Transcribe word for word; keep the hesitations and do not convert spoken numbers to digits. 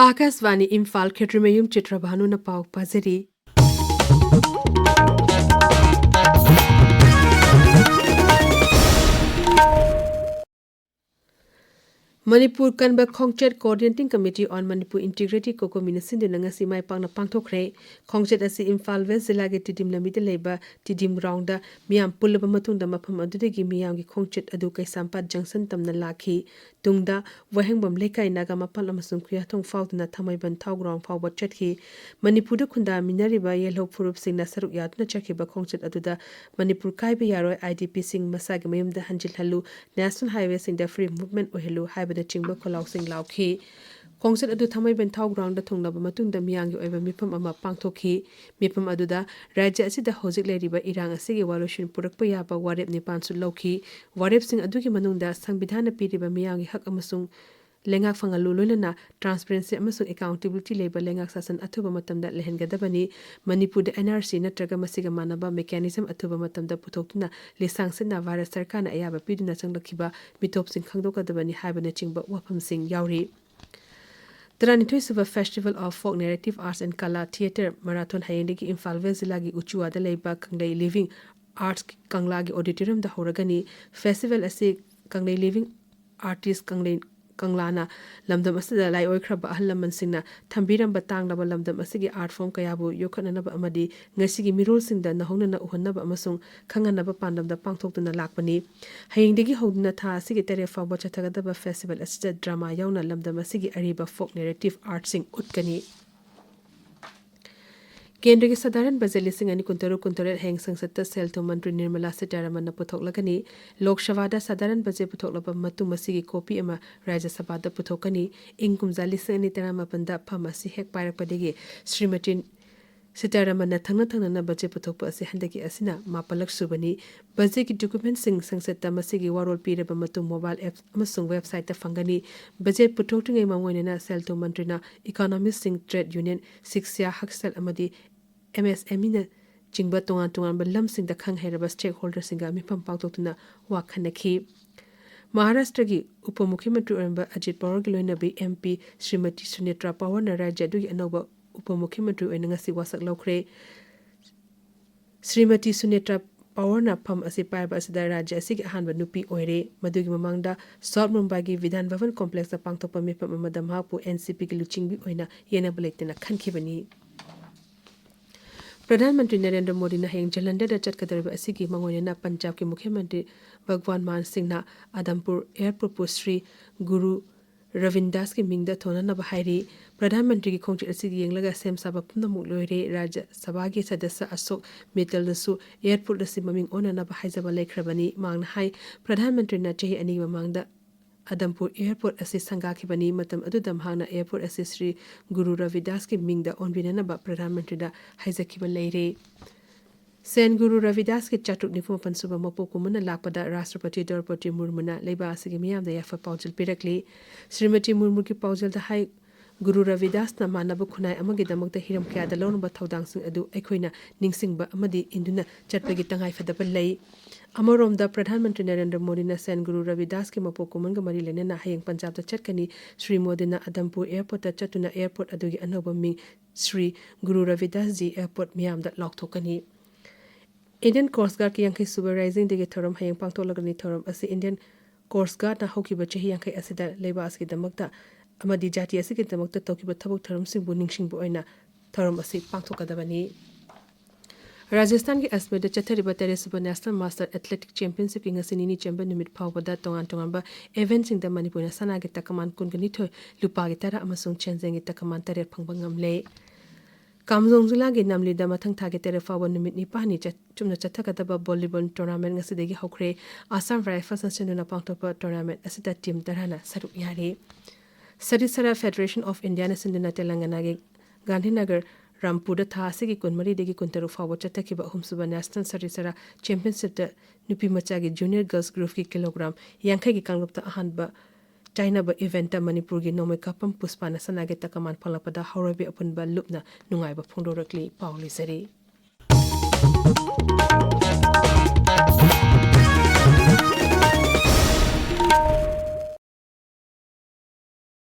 ꯑꯥꯀꯥꯁꯕꯥꯅꯤ ꯏꯝꯐꯥꯜ, ꯈꯦꯇ꯭ꯔꯤꯃꯌꯨꯝ ꯆꯤꯇ꯭ꯔꯚꯥꯅꯨꯅ ꯄꯥꯎ ꯄꯥꯖꯔꯤ꯫ ꯃꯅꯤꯄꯨꯔ ꯀꯟꯕ ꯈꯣꯡꯆꯠ Coordinating Committee on Manipur Integrity, ꯀꯣꯀꯣꯃꯤꯅ ꯁꯤꯟꯗꯨꯅ ꯉꯁꯤ ꯃꯥꯏ ꯄꯥꯛꯅ ꯄꯥꯡꯊꯣꯛꯈ꯭ꯔꯦ꯫ ꯈꯣꯡꯆꯠ ꯑꯁꯤ ꯏꯝꯐꯥꯜ ꯋꯦꯁ ꯖꯤꯂꯥꯒꯤ ꯇꯤꯗꯤꯝ ꯂꯝꯕꯤꯗ ꯂꯩꯕ ꯇꯤꯗꯤꯝ ꯒ꯭ꯔꯥꯎꯟꯗ ꯃꯤꯌꯥꯝ ꯄꯨꯜꯂꯕ ꯃꯇꯨꯡꯗ ꯃꯐꯝ ꯑꯗꯨꯗꯒꯤ ꯃꯤꯌꯥꯝꯒꯤ ꯈꯣꯡꯆꯠ ꯑꯗꯨ ꯀꯩꯁꯥꯝꯄꯥꯠ ꯖꯪꯁꯟ ꯇꯝꯅ ꯂꯥꯛꯈꯤ꯫ ꯇꯨꯡꯗ ꯋꯥꯍꯦꯡꯕꯝ ꯂꯩꯀꯥꯏ, ꯅꯥꯒꯥꯃꯄꯥꯜ ꯑꯃꯁꯨꯡ ꯈꯨꯌꯥꯊꯣꯡ ꯐꯥꯎꯗꯨꯅ ꯊꯥꯡꯃꯩꯕꯟ ꯊꯥꯎ ꯒ꯭ꯔꯥꯎꯟ ꯐꯥꯎꯕ ꯆꯠꯈꯤ꯫ ꯃꯅꯤꯄꯨꯔꯗ ꯈꯨꯟꯗꯥꯃꯤꯟꯅꯔꯤꯕ ꯌꯦꯜꯍꯧ ꯐꯨꯔꯨꯞꯁꯤꯡꯅ ꯁꯔꯨꯛ ꯌꯥꯗꯨꯅ ꯆꯠꯈꯤꯕ ꯈꯣꯡꯆꯠ ꯑꯗꯨꯗ ꯃꯅꯤꯄꯨꯔ ꯀꯥꯏꯕ ꯌꯥꯔꯣꯏ, IDPꯁꯤꯡ ꯃꯁꯥꯒꯤ ꯃꯌꯨꯝꯗ ꯍꯟꯖꯤꯜꯍꯜꯂꯨ, National Highwayꯁꯤꯡꯗ free movement ꯑꯣꯏꯍꯜꯂꯨ ꯍꯥꯏꯕꯅꯆꯤꯡꯕ ꯈꯣꯜꯂꯥꯎꯁꯤꯡ ꯂꯥꯎꯈꯤ꯫ ꯈꯣꯡꯆꯠ ꯑꯗꯨ ꯊꯥꯡꯃꯩꯕꯟ ꯊꯥꯎ ꯒ꯭ꯔꯥꯎꯟꯗ ꯊꯨꯡꯂꯕ ꯃꯇꯨꯡꯗ ꯃꯤꯌꯥꯝꯒꯤ ꯑꯣꯏꯕ ꯃꯤꯐꯝ ꯑꯃ ꯄꯥꯡꯊꯣꯛꯈꯤ꯫ ꯃꯤꯐꯝ ꯑꯗꯨꯗ ꯔꯥꯖ꯭ꯌ ꯑꯁꯤꯗ ꯍꯧꯖꯤꯛ ꯂꯩꯔꯤꯕ ꯏꯔꯥꯡ ꯑꯁꯤꯒꯤ ꯋꯥꯔꯣꯏꯁꯤꯟ ꯄꯨꯔꯛꯄ ꯌꯥꯕ ꯋꯥꯔꯦꯞ ꯅꯤꯄꯥꯟꯁꯨ ꯂꯧꯈꯤ꯫ ꯋꯥꯔꯦꯞꯁꯤꯡ ꯑꯗꯨꯒꯤ ꯃꯅꯨꯡꯗ ꯁꯪꯕꯤꯙꯥꯟꯅ ꯄꯤꯔꯤꯕ ꯃꯤꯌꯥꯝꯒꯤ ꯍꯛ ꯑꯃꯁꯨꯡ ꯂꯩꯉꯥꯛ ꯐꯪꯍꯜꯂꯨ, ꯂꯣꯏꯅꯅ transparency ꯑꯃꯁꯨꯡ accountability ꯂꯩꯕ ꯂꯩꯉꯥꯛ ꯁꯥꯁꯟ ꯑꯊꯨꯕ ꯃꯇꯝꯗ ꯂꯩꯍꯟꯒꯗꯕꯅꯤ꯫ ꯃꯅꯤꯄꯨꯔꯗ NRC ꯅꯠꯇ꯭ꯔꯒ ꯃꯁꯤꯒ ꯃꯥꯟꯅꯕ mechanism ꯑꯊꯨꯕ ꯃꯇꯝꯗ ꯄꯨꯊꯣꯛꯇꯨꯅ ꯂꯤꯁꯥꯡ ꯁꯤꯠꯅ ꯚꯥꯔꯠ ꯁꯔꯀꯥꯔꯅ ꯑꯌꯥꯕ ꯄꯤꯗꯨꯅ ꯆꯪꯂꯛꯈꯤꯕ ꯃꯤꯇꯣꯞꯁꯤꯡ ꯈꯪꯗꯣꯛꯀꯗꯕꯅꯤ ꯍꯥꯏꯕꯅꯆꯤꯡꯕ ꯋꯥꯐꯝꯁꯤꯡ ꯌꯥꯎꯔꯤ꯫ ꯇꯔꯥꯅꯤꯊꯣꯏꯁꯨꯕ Festival of Folk Narrative Arts and Kala Theatre Marathon ꯍꯌꯦꯡꯗꯒꯤ ꯏꯝꯐꯥꯜ ꯋꯦꯁ ꯖꯤꯂꯥꯒꯤ ꯎꯆꯤꯋꯥꯗ ꯂꯩꯕ ꯀꯪꯂꯩ Living Arts ꯀꯪꯂꯥꯒꯤ auditoriumꯗ ꯍꯧꯔꯒꯅꯤ꯫ Festival ꯑꯁꯤ ꯀꯪꯂꯩ Living Artist ꯀꯪꯂꯩ ꯀꯪꯂꯥꯅ ꯂꯝꯗꯝ ꯑꯁꯤꯗ ꯂꯥꯏꯑꯣꯏꯈ꯭ꯔꯕ ꯑꯍꯜ ꯂꯃꯟꯁꯤꯡꯅ ꯊꯝꯕꯤꯔꯝꯕ ꯇꯥꯡꯂꯕ ꯂꯝꯗꯝ ꯑꯁꯤꯒꯤ art form ꯀꯌꯥꯕꯨ ꯌꯣꯛꯈꯠꯅꯅꯕ ꯑꯃꯗꯤ ꯉꯁꯤꯒꯤ ꯃꯤꯔꯣꯜꯁꯤꯡꯗ ꯅꯧꯍꯧꯅꯅ ꯎꯍꯟꯅꯕ ꯑꯃꯁꯨꯡ ꯈꯪꯍꯟꯅꯕ ꯄꯥꯟꯗꯝꯗ ꯄꯥꯡꯊꯣꯛꯇꯨꯅ ꯂꯥꯛꯄꯅꯤ꯫ ꯍꯌꯦꯡꯗꯒꯤ ꯍꯧꯗꯨꯅ ꯊꯥ ꯑꯁꯤꯒꯤ ꯇꯔꯦꯠ ꯐꯥꯎꯕ ꯆꯠꯊꯒꯗꯕ festival ꯑꯁꯤꯗ drama ꯌꯥꯎꯅ ꯂꯝꯗꯝ ꯑꯁꯤꯒꯤ ꯑꯔꯤꯕ folk narrative artꯁꯤꯡ ꯎꯠꯀꯅꯤ꯫ ꯀꯦꯟꯗ꯭ꯔꯒꯤ ꯁꯥꯙꯥꯔꯟ ꯕꯖꯦꯠ ꯂꯤꯁꯤꯡ ꯑꯅꯤ ꯀꯨꯟꯇꯔꯨꯛ ꯀꯨꯟꯇꯔꯦꯠ ꯍꯌꯦꯡ ꯁꯪꯁꯠꯇ ꯁꯦꯜ ꯊꯨꯝ ꯃꯟꯇ꯭ꯔꯤ ꯅꯤꯔꯃꯂꯥ ꯁꯤꯇꯥꯔꯥꯃꯟꯅ ꯄꯨꯊꯣꯛꯂꯒꯅꯤ꯫ ꯂꯣꯛ ꯁꯚꯥꯗ ꯁꯥꯙꯥꯔꯟ ꯕꯖꯦꯠ ꯄꯨꯊꯣꯛꯂꯕ ꯃꯇꯨꯡ ꯃꯁꯤꯒꯤ copy ꯑꯃ ꯔꯥꯖ꯭ꯌ ꯁꯚꯥꯗ ꯄꯨꯊꯣꯛꯀꯅꯤ꯫ ꯏꯪ ꯀꯨꯝꯖꯥ ꯂꯤꯁꯤꯡ ꯑꯅꯤ ꯇꯔꯥꯃꯥꯄꯟꯗ ꯐꯝ ꯑꯁꯤ ꯍꯦꯛ ꯄꯥꯏꯔꯛꯄꯗꯒꯤ ꯁ꯭ꯔꯤꯃꯇꯤ ꯁꯤꯇꯥꯔꯥꯃꯟꯅ ꯊꯪꯅ ꯊꯪꯅꯅ ꯕꯖꯦꯠ ꯄꯨꯊꯣꯛꯄ ꯑꯁꯤ ꯍꯟꯗꯛꯀꯤ ꯑꯁꯤꯅ ꯃꯥꯄꯜꯂꯛ ꯁꯨꯕꯅꯤ꯫ ꯕꯖꯦꯠꯀꯤ documentꯁꯤꯡ ꯁꯪꯁꯠꯇ ꯃꯁꯤꯒꯤ ꯋꯥꯔꯣꯜ ꯄꯤꯔꯕ ꯃꯇꯨꯡ mobile app ꯑꯃꯁꯨꯡ websiteꯇ ꯐꯪꯒꯅꯤ꯫ ꯕꯖꯦꯠ ꯄꯨꯊꯣꯛꯇ꯭ꯔꯤꯉꯩ ꯃꯥꯡꯑꯣꯏꯅꯅ ꯁꯦꯜ ꯊꯨꯝ ꯃꯟꯇ꯭ꯔꯤꯅ economistꯁꯤꯡ, trade union, ꯁꯤꯛꯁ꯭ꯌꯥ, ꯍꯛꯁꯦꯜ ꯑꯃꯗꯤ MSMEꯅꯆꯤꯡꯕ ꯇꯣꯉꯥꯟ ꯇꯣꯉꯥꯟꯕ ꯂꯝꯁꯤꯡꯗ ꯈꯪ ꯍꯩꯔꯕ stakeholderꯁꯤꯡꯒ ꯃꯤꯐꯝ ꯄꯥꯡꯊꯣꯛꯇꯨꯅ ꯋꯥ ꯈꯟꯅꯈꯤ꯫ ꯃꯍꯥꯔꯥꯁꯇ꯭ꯔꯒꯤ ꯎꯄ ꯃꯨꯈ꯭ꯌꯃꯟꯇ꯭ꯔꯤ ꯑꯣꯏꯔꯝꯕ ꯑꯖꯤꯠ ꯄꯋꯥꯔꯒꯤ ꯂꯣꯏꯅꯕꯤ ꯑꯦꯝ ꯄꯤ ꯁ꯭ꯔꯤꯃꯇꯤ ꯁꯨꯅꯦꯇ꯭ꯔꯥ ꯄꯋꯥꯔꯅ ꯔꯥꯖ꯭ꯌ ꯑꯗꯨꯒꯤ ꯑꯅꯧꯕ ꯎꯄ ꯃꯨꯈ꯭ꯌꯃꯟꯇ꯭ꯔꯤ ꯑꯣꯏꯅ ꯉꯁꯤ ꯋꯥꯁꯛ ꯂꯧꯈ꯭ꯔꯦ꯫ ꯁ꯭ꯔꯤꯃꯇꯤ ꯁꯨꯅꯦꯇ꯭ꯔꯥ ꯄꯋꯥꯔꯅ ꯐꯝ ꯑꯁꯤ ꯄꯥꯏꯕ ꯑꯁꯤꯗ ꯔꯥꯖ꯭ꯌ ꯑꯁꯤꯒꯤ ꯑꯍꯥꯟꯕ ꯅꯨꯄꯤ ꯑꯣꯏꯔꯦ꯫ ꯃꯗꯨꯒꯤ ꯃꯃꯥꯡꯗ ꯁꯥꯎꯠ ꯃꯨꯝꯕꯥꯏꯒꯤ ꯕꯤꯙꯥꯟ ꯚꯕꯟ ꯀꯣꯝꯄ꯭ꯂꯦꯛꯁꯇ ꯄꯥꯡꯊꯣꯛꯄ ꯃꯤꯐꯝ ꯑꯃꯗ ꯃꯍꯥꯛꯄꯨ ꯑꯦꯟ ꯁꯤ ꯄꯤꯒꯤ ꯂꯨꯆꯤꯡꯕꯤ ꯑꯣꯏꯅ ꯌꯦꯠꯅꯕ ꯂꯩꯇꯅ ꯈꯟꯈꯤꯕꯅꯤ꯫ ꯄ꯭ꯔꯙꯥꯟ ꯃꯟꯇ꯭ꯔꯤ ꯅꯔꯦꯟꯗ꯭ꯔ ꯃꯣꯗꯤꯅ ꯍꯌꯦꯡ ꯖꯂꯟꯙꯔꯗ ꯆꯠꯀꯗꯧꯔꯤꯕ ꯑꯁꯤꯒꯤ ꯃꯥꯡꯑꯣꯏꯅꯅ ꯄꯟꯖꯥꯕꯀꯤ ꯃꯨꯈ꯭ꯌ ꯃꯟꯇ꯭ꯔꯤ ꯚꯒꯋꯥꯟ ꯃꯥꯟ ꯁꯤꯡꯅ ꯑꯗꯝꯄꯨꯔ ꯑꯦꯌꯔꯄꯣꯔꯠꯄꯨ ꯁ꯭ꯔꯤ ꯒꯨꯔꯨ ꯔꯕꯤꯟꯗꯥꯁꯀꯤ ꯃꯤꯡꯗ ꯊꯣꯟꯅꯅꯕ ꯍꯥꯏꯔꯤ꯫ ꯄ꯭ꯔꯙꯥꯟ ꯃꯟꯇ꯭ꯔꯤꯒꯤ ꯈꯣꯡꯆꯠ ꯑꯁꯤꯒꯤ ꯌꯦꯡꯂꯒ ꯁꯦꯝ ꯁꯥꯕ ꯄꯨꯝꯅꯃꯛ ꯂꯣꯏꯔꯦ꯫ ꯔꯥꯖ꯭ꯌ ꯁꯚꯥꯒꯤ ꯁꯗꯁ꯭ꯌ ꯑꯁꯣꯛ ꯃꯤꯇꯜꯅꯁꯨ ꯑꯦꯌꯔꯄꯣꯔꯠ ꯑꯁꯤ ꯃꯃꯤꯡ ꯑꯣꯟꯅꯅꯕ ꯍꯥꯏꯖꯕ ꯂꯩꯈ꯭ꯔꯕꯅꯤ꯫ ꯃꯍꯥꯛꯅ ꯍꯥꯏ, ꯄ꯭ꯔꯙꯥꯟ ꯃꯟꯇ꯭ꯔꯤꯅ ꯆꯍꯤ ꯑꯅꯤꯒꯤ ꯃꯃꯥꯡꯗ ꯑꯗꯝꯄꯨꯔ ꯑꯦꯌꯔꯄꯣꯔꯠ ꯑꯁꯤ ꯁꯪꯒꯥꯈꯤꯕꯅꯤ꯫ ꯃꯇꯝ ꯑꯗꯨꯗ ꯃꯍꯥꯛꯅ ꯑꯦꯌꯔꯄꯣꯔꯠ ꯑꯁꯤ ꯁ꯭ꯔꯤ ꯒꯨꯔꯨ ꯔꯕꯤꯗꯥꯁꯀꯤ ꯃꯤꯡꯗ ꯑꯣꯟꯕꯤꯅꯅꯕ ꯄ꯭ꯔꯙꯥꯟ ꯃꯟꯇ꯭ꯔꯤꯗ ꯍꯥꯏꯖꯈꯤꯕ ꯂꯩꯔꯦ꯫ ꯁꯦꯟ ꯒꯨꯔꯨ ꯔꯕꯤꯗꯥꯁꯀꯤ ꯆꯥꯇ꯭ꯔꯨꯛ ꯅꯤꯐꯨ ꯃꯥꯄꯟ ꯁꯨꯕ ꯃꯄꯣꯛ ꯀꯨꯝꯑꯣꯟꯅ ꯂꯥꯛꯄꯗ ꯔꯥꯁꯇ꯭ꯔꯄꯇꯤ ꯗ꯭ꯔꯧꯄꯗꯤ ꯃꯨꯔꯃꯨꯅ ꯂꯩꯕꯥꯛ ꯑꯁꯤꯒꯤ ꯃꯤꯌꯥꯝꯗ ꯌꯥꯏꯐ ꯄꯥꯎꯖꯦꯜ ꯄꯤꯔꯛꯂꯤ꯫ ꯁ꯭ꯔꯤꯃꯇꯤ ꯃꯨꯔꯃꯨꯒꯤ ꯄꯥꯎꯖꯦꯜꯗ ꯍꯥꯏ, ꯒꯨꯔꯨ ꯔꯕꯤꯗꯥꯁꯅ ꯃꯥꯟꯅꯕ ꯈꯨꯟꯅꯥꯏ ꯑꯃꯒꯤꯗꯃꯛꯇ ꯍꯤꯔꯝ ꯀꯌꯥꯗ ꯂꯧꯔꯝꯕ ꯊꯧꯗꯥꯡꯁꯤꯡ ꯑꯗꯨ ꯑꯩꯈꯣꯏꯅ ꯅꯤꯡꯁꯤꯡꯕ ꯑꯃꯗꯤ ꯏꯟꯗꯨꯅ ꯆꯠꯄꯒꯤ ꯇꯉꯥꯏꯐꯗꯕ ꯂꯩ꯫ ꯑꯃꯔꯣꯝꯗ, ꯄ꯭ꯔꯙꯥꯟ ꯃꯟꯇ꯭ꯔꯤ ꯅꯔꯦꯟꯗ꯭ꯔ ꯃꯣꯗꯤꯅ ꯁꯦꯟ ꯒꯨꯔꯨ ꯔꯕꯤꯗꯥꯁꯀꯤ ꯃꯄꯣꯛ ꯀꯨꯝꯑꯣꯟꯒ ꯃꯔꯤ ꯂꯩꯅꯅ ꯍꯌꯦꯡ ꯄꯟꯖꯥꯕꯇ ꯆꯠꯀꯅꯤ꯫ ꯁ꯭ꯔꯤ ꯃꯣꯗꯤꯅ ꯑꯗꯝꯄꯨꯔ ꯑꯦꯌꯔꯄꯣꯔꯠꯇ ꯆꯠꯇꯨꯅ ꯑꯦꯌꯔꯄꯣꯔꯠ ꯑꯗꯨꯒꯤ ꯑꯅꯧꯕ ꯃꯤꯡ ꯁ꯭ꯔꯤ ꯒꯨꯔꯨ ꯔꯕꯤꯗꯥꯁ ꯖꯤ ꯑꯦꯌꯔꯄꯣꯔꯠ ꯃꯤꯌꯥꯝꯗ ꯂꯥꯎꯊꯣꯛꯀꯅꯤ꯫ ꯏꯟꯗꯤꯌꯟ ꯀꯣꯁꯠ ꯒꯥꯔꯗꯀꯤ ꯌꯥꯡꯈꯩ ꯁꯨꯕ ꯔꯥꯏꯖꯤꯡ ꯗꯦꯒꯤ ꯊꯧꯔꯝ ꯍꯌꯦꯡ ꯄꯥꯡꯊꯣꯛꯂꯒꯅꯤ꯫ ꯊꯧꯔꯝ ꯑꯁꯤ ꯏꯟꯗꯤꯌꯟ ꯀꯣꯁꯠ ꯒꯥꯔꯗꯅ ꯍꯧꯈꯤꯕ ꯆꯍꯤ ꯌꯥꯡꯈꯩ ꯑꯁꯤꯗ ꯂꯩꯕꯥꯛ ꯑꯁꯤꯒꯤꯗꯃꯛꯇ ꯑꯃꯗꯤ ꯖꯥꯇꯤ ꯑꯁꯤꯒꯤꯗꯃꯛꯇ ꯇꯧꯈꯤꯕ ꯊꯕꯛ ꯊꯧꯔꯝꯁꯤꯡꯕꯨ ꯅꯤꯡꯁꯤꯡꯕ ꯑꯣꯏꯅ ꯊꯧꯔꯝ ꯑꯁꯤ ꯄꯥꯡꯊꯣꯛꯀꯗꯕꯅꯤ꯫ ꯔꯥꯖꯁꯊꯥꯟꯒꯤ ꯑꯖꯃꯤꯔꯗ ꯆꯠꯊꯔꯤꯕ ꯇꯔꯦꯠꯁꯨꯕ ꯅꯦꯁꯅꯦꯜ ꯃꯥꯁꯇꯔ ꯑꯦꯊꯂꯦꯇꯤꯛ ꯆꯦꯝꯄꯤꯌꯟꯁꯤꯞꯀꯤ ꯉꯁꯤ ꯅꯤꯅꯤ ꯆꯟꯕ ꯅꯨꯃꯤꯠ ꯐꯥꯎꯕꯗ ꯇꯣꯉꯥꯟ ꯇꯣꯉꯥꯟꯕ ꯏꯚꯦꯟꯠꯁꯤꯡꯗ ꯃꯅꯤꯄꯨꯔꯅ ꯁꯅꯥꯒꯤ ꯇꯀꯃꯥꯟ ꯀꯨꯟꯒ ꯅꯤꯊꯣꯏ, ꯂꯨꯄꯥꯒꯤ ꯇꯔꯥ ꯑꯃꯁꯨꯡ ꯁꯦꯟꯖꯦꯡꯒꯤ ꯇꯀꯃꯥꯟ ꯇꯔꯦꯠ ꯐꯪꯕ ꯉꯝꯂꯦ꯫ ꯀꯥꯝꯖꯣꯡ ꯖꯤꯂꯥꯒꯤ ꯅꯝꯂꯤꯗ ꯃꯊꯪ ꯊꯥꯒꯤ ꯇꯔꯦꯠ ꯐꯥꯎꯕ ꯅꯨꯃꯤꯠ ꯅꯤꯄꯥꯜꯅꯤ ꯆꯠ-, ꯆꯨꯞꯅ ꯆꯠꯊꯒꯗꯕ ꯚꯣꯂꯤꯕꯣꯜ ꯇꯣꯔꯅꯥꯃꯦꯟꯠ ꯉꯁꯤꯗꯒꯤ ꯍꯧꯈ꯭ꯔꯦ꯫ ꯑꯁꯥꯝ ꯔꯥꯏꯐꯜꯁꯅ ꯁꯤꯟꯗꯨꯅ ꯄꯥꯡꯊꯣꯛꯄ ꯇꯣꯔꯅꯥꯃꯦꯟꯠ ꯑꯁꯤꯗ ꯇꯤꯝ ꯇꯔꯥꯅ ꯁꯔꯨꯛ ꯌꯥꯔꯤ꯫ ꯁꯔꯤꯁꯔꯥ ꯐꯦꯗꯔꯦꯁꯟ ꯑꯣꯐ ꯏꯟꯗꯤꯌꯥꯅ ꯁꯤꯟꯗꯨꯅ ꯇꯦꯂꯪꯒꯅꯥꯒꯤ ꯒꯥꯟꯙꯤꯅꯒꯔ ꯔꯥꯝꯄꯨꯔꯗ ꯊꯥ ꯑꯁꯤꯒꯤ ꯀꯨꯟꯃꯔꯤꯗꯒꯤ ꯀꯨꯟꯇꯔꯨꯛ ꯐꯥꯎꯕ ꯆꯠꯊꯈꯤꯕ ꯑꯍꯨꯝꯁꯨꯕ ꯅꯦꯁꯅꯦꯜ ꯁꯔꯤꯁꯔꯥ ꯆꯦꯝꯄꯤꯌꯟꯁꯤꯞꯇ ꯅꯨꯄꯤ ꯃꯆꯥꯒꯤ ꯖꯨꯅꯤꯌꯔ ꯒꯔꯜꯁ ꯒ꯭ꯔꯨꯞꯀꯤ ꯀꯤꯂꯣꯒ꯭ꯔꯥꯝ ꯌꯥꯡꯈꯩꯒꯤ ꯀꯥꯡꯂꯨꯞꯇ ꯑꯍꯥꯟꯕ ꯆꯥꯏꯅꯕ ꯏꯚꯦꯟꯠꯇ ꯃꯅꯤꯄꯨꯔꯒꯤ ꯅꯣꯡꯃꯩꯀꯥꯞꯄꯝ ꯄꯨꯁꯄꯥꯅ ꯁꯅꯥꯒꯤ ꯇꯀꯃꯥꯟ ꯐꯪꯂꯛꯄꯗ ꯍꯧꯔꯣꯏꯕꯤ ꯑꯄꯨꯟꯕ ꯂꯨꯞꯅ ꯅꯨꯡꯉꯥꯏꯕ ꯐꯣꯡꯗꯣꯔꯛꯂꯤ꯫ ꯄꯥꯎ ꯂꯣꯏꯖꯔꯦ꯫